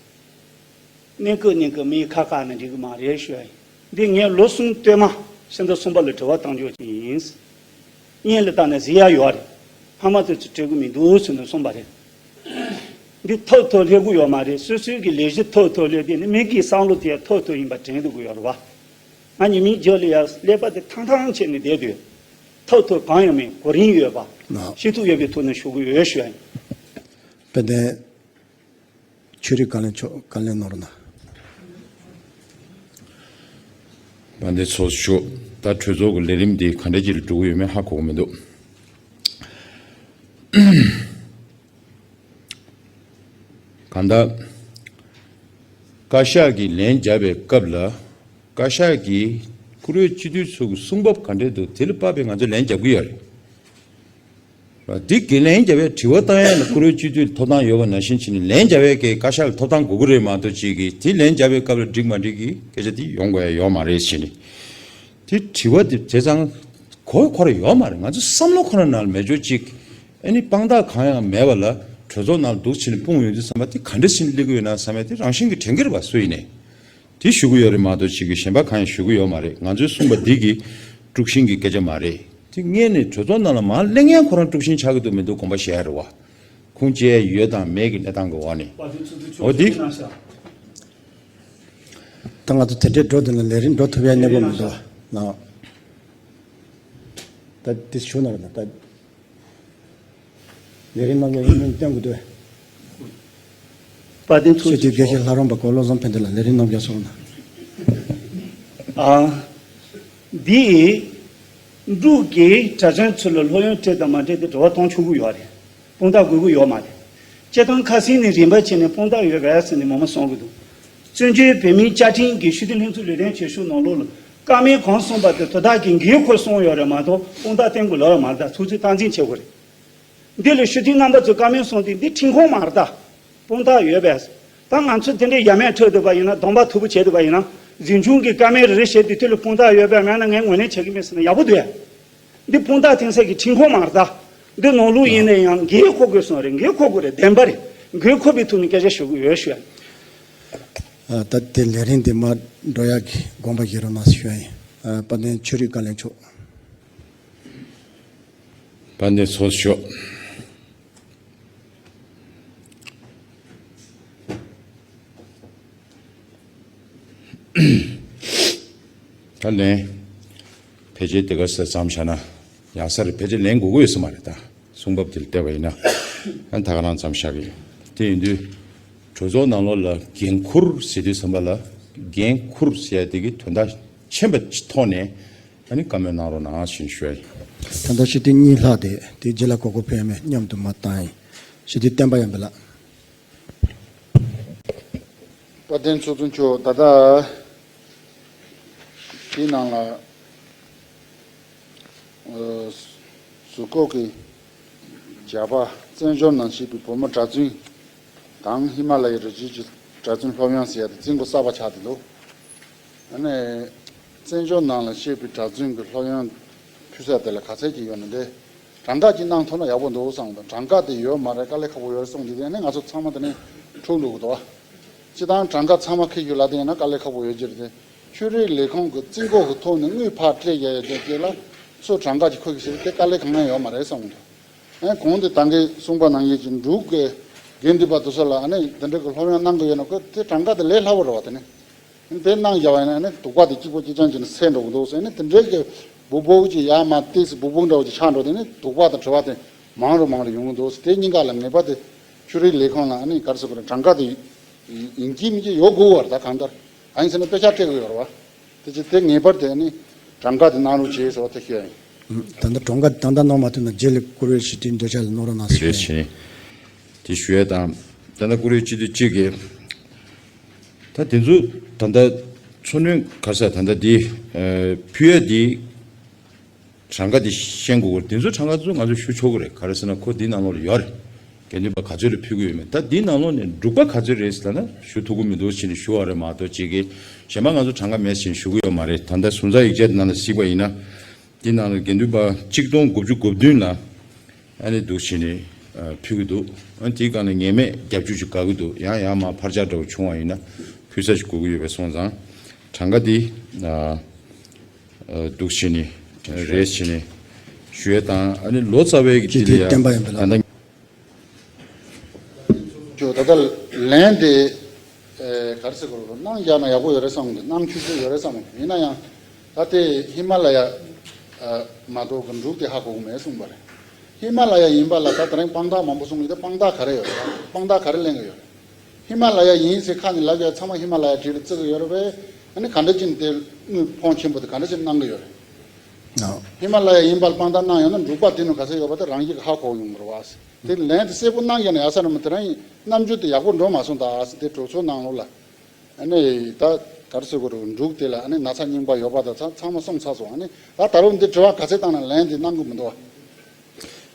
གནས་སྐབས་གནས་སྐབས་མི་ཡི་ཁ་བཀག་ན་འགྲིག་གི་མ་རེད་ཞུ་ཡ་ཡིན། འདི་ངས་ལོ་གསུམ་སྟོད་མ་ཕྱི་ཟླ་གསུམ་པ་ལ་དྲི་བ་བཏང་ཆོག་ཅིག་ཡིན། སྔོན་ལ་བཏང་ན་གཟིགས་ཡ་ཡོད་རེད། ཕ་མ་དེ་ཚོ་སྤྲད་གི་མི་འདུག་ཟེར་ནས་གསུངས་པ་རེད། འདི་ཐོག་ཐོག་སླེབས་གི་ཡོད་མ་རེད། སོ་སོའི་གི་ལས་གཞི་ཐོག་ཐོག་སླེབས་དེ་ནི་མི་གི་བསམ་བློ་དེ་ཡང་ཐོག་ཐོག་ཡིན་པ་དྲན་འདུག་གི་ཡོད་རེད་བ། ང་ཉི་མའི་རྒྱབ་ལ་ཡ་ཀླད་པ་དེ་ཐང་ཐང་བྱས་ནས་བསྡད་དུས། ཐོག་ཐོག་གང་ཡང་མེད། གོ་རིམ་ཡོད་པ། ཤེས་ཐུབ་ཡོད་པའི་ཐོག་ནས་ཞུ་གི་ཡོད་ཞུ་ཡ་ཡིན། དཔལ་ལྡན། ཆོས་རིག་བཀའ་བློན་མཆོག་བཀའ་ལན་གནང་རོགས་གནང་། དཔལ་ལྡན་ཚོགས་གཙོ་མཆོག་ད་གྲོས་ཚོགས་ཀྱི་ལས་རིམ་འདི་ག་འདྲ་ཅིག་ལ་འགྲོ་གི་ཡོད་མེད་ཧ་གོ་གི་མི་འདུག་གང་ལྟར། བཀའ་ཤག་གིས་ལན་བརྒྱབ་པའི་སྐབས་ལ། བཀའ་ཤག་གིས་བཀུར་འོས་སྤྱི་འཐུས་ཚོ་གི་གསུང་བབ་ག་འདྲ་འདུག་དེ་ལ་དཔག་པའི་ང་ཚོས་ལན་རྒྱབ་ཀྱི་ཡོད་རེད། འདི་གི་ལན་རྒྱབ་པའི་དྲི་བ་བཏང་ཡ་ལ་བཀུར་འོས་སྤྱི་འཐུས་ལ་ཐོབ་ཐང་ཡོད་པ་ནང་བཞིན་བྱས་ནས་ལན་རྒྱབ་པའི་གི་བཀའ་ཤག་ལ་ཐོབ་ཐང་དགོས་ཀྱི་རེད་མ་གཏོགས་ཅིག་གིས་དེ་ལན་རྒྱབ་པའི་སྐབས་ལ་འགྲིག་མ་འགྲིག་གི་སྐད་ཆ་དེ་ཡོང་དགོས་ཡ་ཡོད་མ་རེད་ཟེར་ནས། དེ་དྲི་བ་དེ་བྱས་ཙང་གོ་ཁོ་ར་ཡོད་མ་རེད། ང་ཚོ་བསམ་བློ་ཁོ་ར་ནང་ལ་མེད་ཆོག་ཅིག་ཨ་ནི་དཔང་རྟགས་གང་ཡང་མེད་པ་ལ་གྲོས་ཚོགས་ནང་ལ་འདུག་ཕྱིན་ནས་སྤུངས་ཡོང་དུས་ཙམ་པ་དེ་ག་འདྲ་ཕྱིན་སླེབས་ཀྱི་ཡོད་ན་བསམ་ཡ་དེ་རང་བཞིན་གྱིས་དྲན་གྱི་རེད་པ་སུ་ཡིན་ནའི། དེ་ཞུ་གི་ཡོད་རེད་མ་གཏོགས་ཅིག་གིས་གཞན་པ་གང་ཡང་ཞུ་གི་ཡོད་མ་རེད། ང་ཚོས་གསུངས་པ་འདི་གི་དཀྲུག་ཤིང་གི་སྐད་ཆ་མ་རེད། དེ་སྔོན་ནས་གྲོས་ཚོགས་ནང་ལ་མར་སླེབས་མཁན་ཁོ་རང་དཀྲུག་ཤིང་ཆགས་ཀྱི་འདུག་མི་འདུག་དགོངས་པ་བཞེས་ཡ་རེད་བ། ཁུངས་སྐྱེལ་ཡ་ཡོད་དང་མེད་ཀྱི་གནས་སྟངས་ཀྱི་འོག་ནས། འོ་དེ། ད་ང་ཚོ་དེ་འདྲའི་འགྲོ་དེ་ན་ལས་རིམ་འགྲོ་ཐུབ་ཡ་གནས་པོ་མི་འདུག་བ། ལགས། ད་དེ་ཞུ་ན་རེད་ད། ལས་རིམ་རྣམས་ཀྱང་ཡིན་མིན་བསྟན་དགོས་འདུག་དཔལ་ལྡན་ཚོགས། ཆེས་མཐོའི་དགེ་བཤེས་ལྷ་རམས་པ་གོ་ལོ་བཟང་ཕན་བདེ་ལ་ལས་རིམ་རྣམས་ཀྱང་གསུངས་གནང་། ཨ། འདི། འབྲུག་གི་གྲྭ་བཙུན་ཚོ་ལ་སློབ་ཡོན་སྤྲད་དང་མ་སྤྲད་དེ་དྲི་བ་གཏོང་ཆོག་གི་ཡོད་རེད། དཔང་རྟགས་དགོས་ཀྱི་ཡོད་མ་རེད། སྤྱིར་བཏང་ཁ་སང་ནས་རིམ་པ་བྱས་ནས་དཔང་རྟགས་ཡོད་པས་ཟེར་ནས་མང་པོ་གསུང་གི་འདུག་བཙན་བྱོལ་བོད་མིའི་བཅའ་ཁྲིམས་ཀྱི་ཕྱི་དྲིལ་ལྷན་ཚོགས་ལས་དོན་བྱེད་ཕྱོགས་ནང་ལོགས་ལ་བཀའ་མོལ་གང་གསུངས་པ་དེ་དོ་བདག་གིས་འགན་འཁུར་གསུངས་ཡོད་རེད་མ་གཏོགས་དཔང་རྟགས་བསྟན་དགོས་ལབ་ཡོད་མ་རེད། ད་ཚོགས་གཙོས་སྟངས་འཛིན་བྱེད་དགོས་རེད། འདི་ལ་ཞུ་མཁན་རྣམ་པ་ཚོས་བཀའ་མོལ་གསུངས་ཏེ་འདི་ཁྲིམས་ཁང་མ་རེད་ད། དཔང་རྟགས་ཡོད་པས། ད་ང་ཚོ་དེ་འདྲའི་ཡ་མེད་འཕྲོད་འདུག་པ་ཡིན་ན་གདོང་པ་མཐུག་པོ་བྱས་འདུག་པ་ཡིན་ན་འཛིན་སྐྱོང་གི་བཀའ་མོལ་རེ་རེ་བྱས་ཏེ་དེ་ལ་དཔང་རྟགས་ཡོད་པས་མེད་ན་ངས་ངོས་ལེན་བྱེད་ཀྱི་མེད་ཟེར་ན་ཡག་པོ་འདུག་ཡ། འདི་དཔང་རྟགས་འཐེན་ས་གི་ཁྲིམས་ཁང་མ་རེད་ད། འདི་ནང་ལུགས་ཡིན་ན་ཡང་འགན་འཁུར་དགོས་གསུངས་རེད། འགན་འཁུར་དགོས་རེད། བདེན་པ་རེད། འགན་འཁུར་བའི་ཐོག་ནས་སྐད་ཆ་ཞུ་གི་ཡོད་ཞུ་ཡ། ད་དེ་ལས་རིམ་འདི་མར་འགྲོ་ཡག་གི་དགོངས་པ་བཞེས་རོགས་གནང་ཞུ་ཡ་ཡིན། ཨ། དཔལ་ལྡན་ཆོས་རིག་བཀའ་བློན་མཆོག་དཔལ་ལྡན་ཚོགས་གཙོ་མཆོག་ད་ལན། ཕལ་ཆེར་དེ་ག་ས་མཚམས་བཞག་ན་ཡག་ས་རེད། ཕལ་ཆེར་ལན་དགོས་ཀྱི་ཡོད་ས་མ་རེད། ད་གསུང་བབ་དེ་ལ་བལྟས་པ་ཡིན་ན། ཨ། ད་ག་རང་མཚམས་བཞག་གི་ཡོད། དེ་ཡིན་དུས། གྲོས་ཚོགས་ནང་ལོགས་ལ་འགན་འཁུར་ཟེར་དུས་ཙམ་པ་ལ། འགན་འཁུར་ཟེར་ཡ་དེ་གི་དོན་དག་ཆེན་པོའི་ཐོག་ནས། ཨ་ནི་བཀའ་མོལ་གནང་རོགས་གནང་ཞེས་ཞུ་ཡ་ཡིན། ད་ལྟ་ཞི་བདེ་གཉིས་ལྷག་སྟེ་དེའི་རྗེས་ལ་གོ་སྐབས་ཕན་མེད་མཉམ་དུ་མ་བཏང་ཡིན། ཞི་བདེ་བསྟན་པ་ཡར་འཕེལ་ལགས། དཔལ་ལྡན་ཚོགས་གཙོ་མཆོག་ད་ལྟ་དེའི་ནང་ལ། ཨ། གཟུགས་སྐོར་གྱི་བྱ་བ། བཙན་བྱོལ་ནང་བཤད་པའི་བོད་མི་གྲྭ་བཙུན་དང་ཧི་མ་ལ་ཡའི་རི་རྒྱུད་ཀྱི་གྲྭ་བཙུན་སློབ་ཡོན་ཟེར་ཡ་དེ་རྩིས་འགོ་གསར་པ་ཆགས་བསྡད་འདུག་ཨ་ནི་བཙན་བྱོལ་ནང་ལ་བཤད་པའི་གྲྭ་བཙུན་གྱི་སློབ་ཡོན་ཕུལ་ས་དེ་ལ་ག་ཚད་ཅིག་ཡོད་ན། དེ་གྲངས་ཀ་ཅིག་གནང་ཐུབ་ན་ཡག་པོ་འདུག་བསམ་གི་འདུག་གྲངས་ཀ་དེ་ཡོད་མ་རེད། དཀའ་ལས་ཁག་པོ་ཡོད་རེད་གསུངས་དུས། དེ་ནི་ང་ཚོ་ཚང་མ་དེ་ནི་འཁྲུག་འགྲོ་གི་འདུག་སྤྱིར་བཏང་གྲངས་ཀ་ཚང་མ་འཁྱེར་རྒྱུ་ལབ་དེ་ཡིན་ན་དཀའ་ལས་ཁག་པོ་ཡོད་ཀྱི་རེད། དེ་ཆོས་རིག་ལས་ཁུངས་ཀྱི་རྩིས་འགོ་གི་ཐོག་ནས་དངུལ་ཕར་སྤྲད་རྒྱུ་ཡོད་དེ་དེ་ལ་སུ་གྲངས་ཀ་ཅིག་འཁོར་གི་ཟེར། དེ་དཀའ་ལས་གང་ཡང་ཡོད་མ་རེད་བསམ་གི་འདུག་ཨ། གོང་དུ་ད་གིན་གསུངས་པ་ནང་བཞིན་གྱི་འབྲུག་གི་དགེ་འདུན་པ་དེ་ཚོ་ལ། ཨ་ནི་དེ་འདྲ་གི་སློབ་ཡོན་གནང་གི་ཡོད་ན། ཁོ་དེ་གྲངས་ཀ་དེ་ལས་སླ་པོ་རེད་བ། དེ་ནི། དེ་གནང་བཞག་པ་ཡིན་ན་ནི་དུག་པ་དེ་གཅིག་པོ་གཅིག་རྐྱང་བྱས་ནས་སེལ་འགྲོ་གི་འདུག་ཟེར། ནི་དེ་འདྲའི་གི་སྦུག་སྦུག་ཅིག་ཡར་མར་ཏོག་ཙམ་སྦུག་སྦུག་འདྲ་བོ་ཅིག་ཆགས་འགྲོ་དུས་ནི་དུག་པ་དང་དྲི་བ་དེ་མང་རུ་མང་རུ་ཡོང་གི་འདུག་ཟེར། དེ་གཉིས་ཀ་ལ་ངེས་པར་དུ་ཆོས་རིག་ལས་ཁུངས་ལ། ཨ་ནི་ག་རེ་ཟེར་དགོས་རེད། གྲངས་ཀ་དེ་ཡིན་གཅིག་མིན་གཅིག་ཡོད་དགོས་པ་རེད། ད་གང་ལྟར་ཨ་ཡིན་ཟེར་ན་དཔེ་ཆ་སྤྲད་དགོས་ཡོད་རེད་བ། དེ་ཅི་དེ་ངེས་པར་དུ་ཨ་ནི་གྲངས་ཀ་དེ་གནང་རོགས་བྱེད་ཟེར་བ་དེ་ཞུ་ཡ་ཡིན། ད་ལྟ་གྲངས་ཀ་ད་ལྟ་གནང་མ་ཐུབ་ན་རྗེས་ལ་བཀུར་འོས་སྤྱི་འཐུས་འབྲེལ་ཡོད་ལ་གནང་རོགས་གནང་ཟེར་ཞུ་ཡ་ཡིན། དེ་ཞུ་ཡ་དང་། ད་ལྟ་བཀུར་འོས་སྤྱི་འཐུས་གཅིག་གིས། ད་དེ་ཚོ་ད་ལྟ་འཚོ་སྣོན་ག་རེ་ཟེར། ད་ལྟ་འདི། ཨ། ཕུལ་ཡ་འདི་གྲངས་ཀ་འདི་ཤེས་དགོས་ཀྱི་རེད། དེ་ཚོ་གྲངས་ཀ་ཚོ་ང་ཚོས་ཞུ་ཆོག་གི་རེད། ག་རེ་ཟེར་ན་ཁོ་འདི་ནང་ལོགས་ལ་ཡོད་རེད། དགེ་འདུན་པ་ག་ཚོད་རེ་ཕུལ་གྱི་ཡོད་མེད། ད་འདི་ནང་ལོགས་ནས་འབྲུག་པ་ག་ཚོད་རེད་ཟེར་ན་ཞུ་ཐུབ་ཀྱི་མི་འདུག་ཟེར་ནས་ཞུ་བ་རེད་མ་གཏོགས། གཅིག་གིས་གཞན་པ་ང་ཚོ་གྲངས་ཀ་མེད་ཟེར་ནས་ཞུ་གི་ཡོད་མ་རེད། ད་ལྟ་གཟུང་བསམ་ཡིག་ཆ་འདི་ནང་ལ་གཟིགས་པ་ཡིན་ན། འདི་ནང་ལ་དགེ་འདུན་པ་གཅིག་སྟོང་དགུ་བཅུ་གོ་བདུན་ལ། ཨ་ནི་འདུག་བྱས་ནས། ཨ། ཕུལ་གྱི་འདུག་ཨ། དེའི་སྒང་ནས་ངེས་མེད་བརྒྱད་ཅུ་ཅིག་དགའ་གི་འདུག་ཡང་ཡང་མ་འཕར་ཆག་འདྲ་བོ་བྱུང་བ་ཡིན་ན་ཕུལ་ས་ཞིག་དགོས་ཀྱི་ཡོད་པའི་སོང་ཙང་། གྲངས་ཀ་འདི། ཨ། ཨ། འདུག་བྱས་ནས་རེས་བྱས་ནས་ཞུ་ཡས་དང་། ཨ་ནི་ལོ་ཙཱ་བའི་གི་ཅི་དེ་ལ་ཡ་བསྟན་པ་ཡིན་པ་ལ། ད་ལྟ། ཅོ། ད་ལྟ་ལན་དེ། ཨེ། ག་རེ་ཟེར་དགོས་རེད། གནང་བཞག་ན་ཡག་པོ་ཡོད་རེད་བསམ་གི་འདུག་གནང་ཆོག་ཆོག་ཡོད་རེད་བསམ་གི་འདུག་ཡིན་ན་ཡང་ད་ལྟའི་ཧི་མ་ལ་ཡ། ཨ། མ་གཏོགས་གི་འབྲུག་དེ་ཧ་གོ་གི་མེད་གསུངས་པ་རེད། ཧི་མ་ལ་ཡ་ཡིན་པ་ལ་ད་དེ་རིང་དཔང་རྟགས་མང་པོ་གསུངས་ཡོད་དེ། དཔང་རྟགས་ག་རེ་ཡོད་རེད། དཔང་རྟགས་ག་རེ་ལེན་གི་ཡོད་རེད། ཧི་མ་ལ་ཡ་ཡིན་ཟེར་ཁ་ནས་ལབ་ཡ་ཚང་མ་ཧི་མ་ལ་ཡ་བྲིས་ལ་བརྩི་གི་ཡོད་རེད་པས། ཨ་ནི་ག་འདྲ་ཅིག་དེ་དངུལ་ཕོན་ཆེན་པོ་དེ་ག་འདྲ་ཅིག་གནང་གི་ཡོད་རེད། ཨ། ཧི་མ་ལ་ཡ་ཡིན་པ་ལ་དཔང་རྟགས་གནང་ཡོད་ན་འབྲུག་པ་དེ་ནང་ག་ཚོད་ཡོད་པ་དེ་རང་གིས་ཧ་གོ་ཡོང་གི་རེད་བ། དེ་ལན་དེ་གསལ་པོ་གནང་ཡ་ན་ཡག་ས་རེད་མ། དེ་རིང་རྣམ་འགྱུར་དེ་ཡག་པོ་འགྲོ་མ་སོང་ད། ཨ་ཙི། དེ་གྲོས་ཚོགས་ནང་ལོགས་ལ། ཨ་ནི་ད་ག་རེ་ཟེར་དགོས་རེད། འབྲུག་དེ་ལ་ཨ་ནི་ན་ཚ་རྙིང་པ་ཡོད་པ་དང་ཚང་ཚང་མ་གསུངས་ཚར་སོང་། ཨ་ནི་ད་ད་རུང་འདི་དྲི་བ་ག་ཚད་བཏང་ན་ལན་དེ་གནང་གི་མི་འདུག་བ།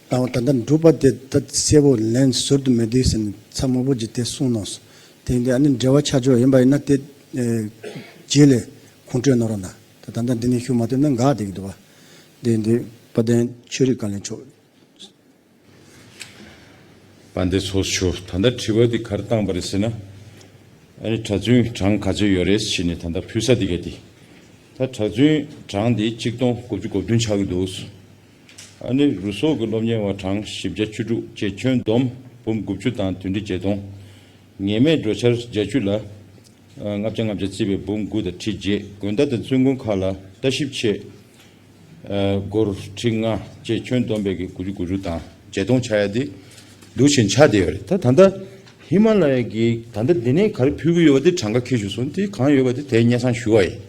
ད་ད་ལྟ་འབྲུག་པ་དེ་ད་གསལ་པོ་ལན་ཟུར་དུ་མེད་དུས་ཟེར་ནས་ཚ་མང་པོ་ཅིག་དེ་གསུངས་གནང་སོང་། དེ་འདི་ཨ་ནི་འབྲེལ་བ་ཆ་འཇོག་ཡིན་པ་ཡིན་ན་དེ། ཨེ། རྗེས་ལ་ཁོང་སྤྲོད་གནང་རོགས་གནང་། ད་ད་ལྟ་འདི་ནས་ཞུ་མ་ཐུབ་ན་འགག་བསྡད་ཀྱི་འདུག་བ། དེ་འདི་དཔལ་ལྡན་ཆོས་རིག་བཀའ་བློན་མཆོག་དཔལ་ལྡན་ཚོགས་གཙོ། ད་ལྟ་དྲི་བ་འདི་ག་རེ་བཏང་པ་རེད་ཟེར་ན། ཨ་ནི་གྲྭ་བཙུན་གྲངས་ག་ཚོད་ཡོད་རེད་ཟེར་ནས། ད་ལྟ་ཕུལ་ས་འདི་ག་དེ། ད་གྲྭ་བཙུན་གྲངས་འདི་གཅིག་སྟོང་དགུ་བཅུ་གོ་བདུན་ཆགས་ཀྱི་འདུག་ཨ་ནི་རུ་ཚོགས་ཀྱི་སློབ་གཉེར་བ་གྲངས་བཞི་བརྒྱ་བཅུ་དྲུག་བཅས་ཁྱོན་བསྡོམས་འབུམ་དགུ་བཅུ་དང་བདུན་ཁྲི་བརྒྱད་སྟོང་། ངེས་མེད་འགྲོ་འཆར་བརྒྱད་ཅུ་ལ། ལྔ་བརྒྱ་ལྔ་བརྒྱ་བརྩིས་པའི་འབུམ་དགུ་དང་ཁྲི་བརྒྱད། དགོན་བདག་དང་བཙུན་དགོན་ཁག་ལ་ལྟ་ཞིབ་ཆེད། ཨ། སྒོར་ཁྲི་ལྔ་བཅས་ཁྱོན་བསྡོམས་པའི་གི་དགུ་བཅུ་གོ་དྲུག་དང་བརྒྱད་སྟོང་ཆགས་ཡ་དེ་འདུག་བཞིན་ཆགས་བསྡད་ཡོད་རེད། ད་ད་ལྟ་ཧི་མ་ལ་ཡ་གི་ད་ལྟ་འདི་ནས་ག་རེ་ཕུལ་གི་ཡོད་པ་དེ་གྲངས་ཀ་འཁྱེར་ཞུས་སོང་། དེ་གང་ཡོད་པ་དེ་དེ་སྙན་སེང་ཞུ་བ་ཡིན།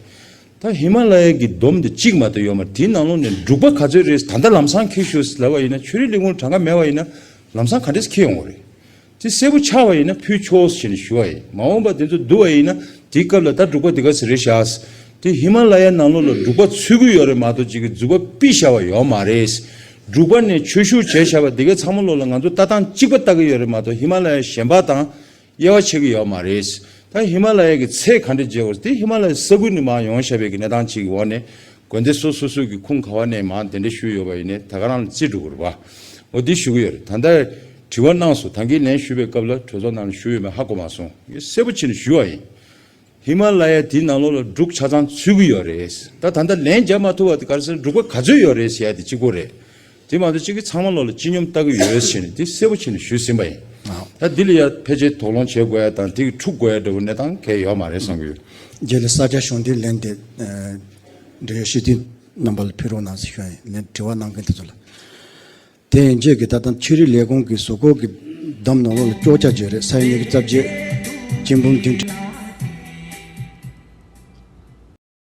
ད་ཧི་མ་ལ་ཡ་གི་བསྡོམས་དེ་གཅིག་མ་གཏོགས་ཡོད་མ་རེད། དེའི་ནང་ལོགས་ནས་འབྲུག་པ་ག་ཚོད་རེད། ད་ལྟ་ལམ་སང་འཁྱེར་ཤོག་ཟེར་ལབ་པ་ཡིན་ན། ཆོས་རིག་ལས་ཁུངས་གྲངས་ཀ་མེད་པ་ཡིན་ན་ལམ་སང་ག་འདྲས་འཁྱེར་ཡོང་གི་རེད། དེ་གསལ་པོ་ཆགས་པ་ཡིན་ན་ཕུལ་ཆོག་ཟེར་ནས་ཞུ་བ་ཡིན། མ་འོངས་པ་དེ་ཚོ་བསྡུ་བ་ཡིན་ན་དེའི་སྐབས་ལ་ད་འབྲུག་པ་དེ་ག་ཚོད་རེད་ཤག་དེ་ཧི་མ་ལ་ཡའི་ནང་ལོགས་ལ་འབྲུག་པ་ཚུད་ཀྱི་ཡོད་རེད་མ་གཏོགས་ཅིག་གི་རྫུན་པ་ཕུད་བཞག་པ་ཡོད་མ་རེད། འབྲུག་པ་ནས་ཆོས་ཞུགས་བྱས་བཞག་པ་དེ་གའི་ཚང་མ་ལོགས་ལ་ང་ཚོ་ལྟ་སྟངས་གཅིག་པ་ལྟ་གི་ཡོད་རེད་མ་གཏོགས་ཧི་མ་ལ་ཡ་གཞན་པ་དང་དབྱེ་བ་ཕྱེ་གི་ཡོད་མ་རེད། ད་ཧི་མ་ལ་ཡ་གི་ཚད་ག་འདྲ་བརྗེ་བ་རེད། དེ་ཧི་མ་ལ་ཡ་ས་ཁུལ་ནས་མར་ཡོང་བཞག་པའི་གི་གནས་སྟངས་གཅིག་གི་འོག་ནས། དགོན་སྡེ་སོ་སོ་སོ་གི་ཁུངས་ག་བ་ནས་མར་དེ་འདྲ་ཞུས་ཡོད་པ་ཡིན་ནའི་ད་ག་རང་ལ་བརྩི་འགྲོ་དགོས་རེད་པ། འོ་འདི་ཞུ་གི་ཡོད་རེད། ད་ལྟ་དྲི་བ་གནང་སོང་། ད་གིན་ལན་ཞུས་པའི་སྐབས་ལ་གྲོས་ཚོགས་ནང་ལ་ཞུས་ཡོད་མེད་ཧ་གོ་མ་སོང་། ངས་གསལ་པོ་བྱས་ནས་ཞུས་པ་ཡིན། ཧི་མ་ལ་ཡ་དེའི་ནང་ལོགས་ལ་འབྲུག་ཆ་ཚང་ཚུད་ཀྱི་ཡོད་རེད། ད་ད་ལྟ་ལན་རྒྱག་མ་ཐུབ་པ་དེ་ག་རེ་ཟེར། འབྲུག་པ་ག་ཚོད་ཡོད་རེད་ཟེར་ཡ་དེ་གཅིག་པོ་རེད། དེ་མ་གཏོགས་གཅིག་གིས་ཚང་མ་ལོགས་ལ་སྤྱི་སྙོམས་ལྟ་གི་ཡོད་ཟེར་ནས་དེ་གསལ་པོ་བྱས་ནས་ཞུས་ཟིན་པ་ཡིན། ཨ། ད་འདི་ལ་ཡ་ཕལ་ཆེར་དོགས་སློང་བྱེད་དགོས་ཡ་དང་དེ་གི་འཁྲུག་དགོས་ཡ་འདྲ་བོ་གནས་སྟངས་གང་ཡང་ཡོད་མ་རེད་བསམ་གི་ཡོད། རྗེས་ལ་ས་སྐྱ་གཞུང་འབྲེལ་ལན་དེ་འབྲེལ་ཡོད་སྤྱི་འཐུས་རྣམ་པ་ལ་ཕུལ་རོགས་གནང་ཟེར་ཞུ་ཡ་ཡིན། ལན་དྲི་བ་གནང་མཁན་དེ་ཚོ་ལ། དེ་ཡན་ཆད་ཀྱི་ད་ལྟ་ཆོས་རིག་ལས་ཁུངས་ཀྱི་གཟུགས་སྐོར་གྱི་བསྡོམས་ནང་ལོགས་ལ་ཀྱོག་ཆ་བརྗོད་རེད། ས་ཡ་ཉི་ཤུ་རྩ་བརྒྱད། སྤྱི་འབུམ་བདུན་ཁྲི།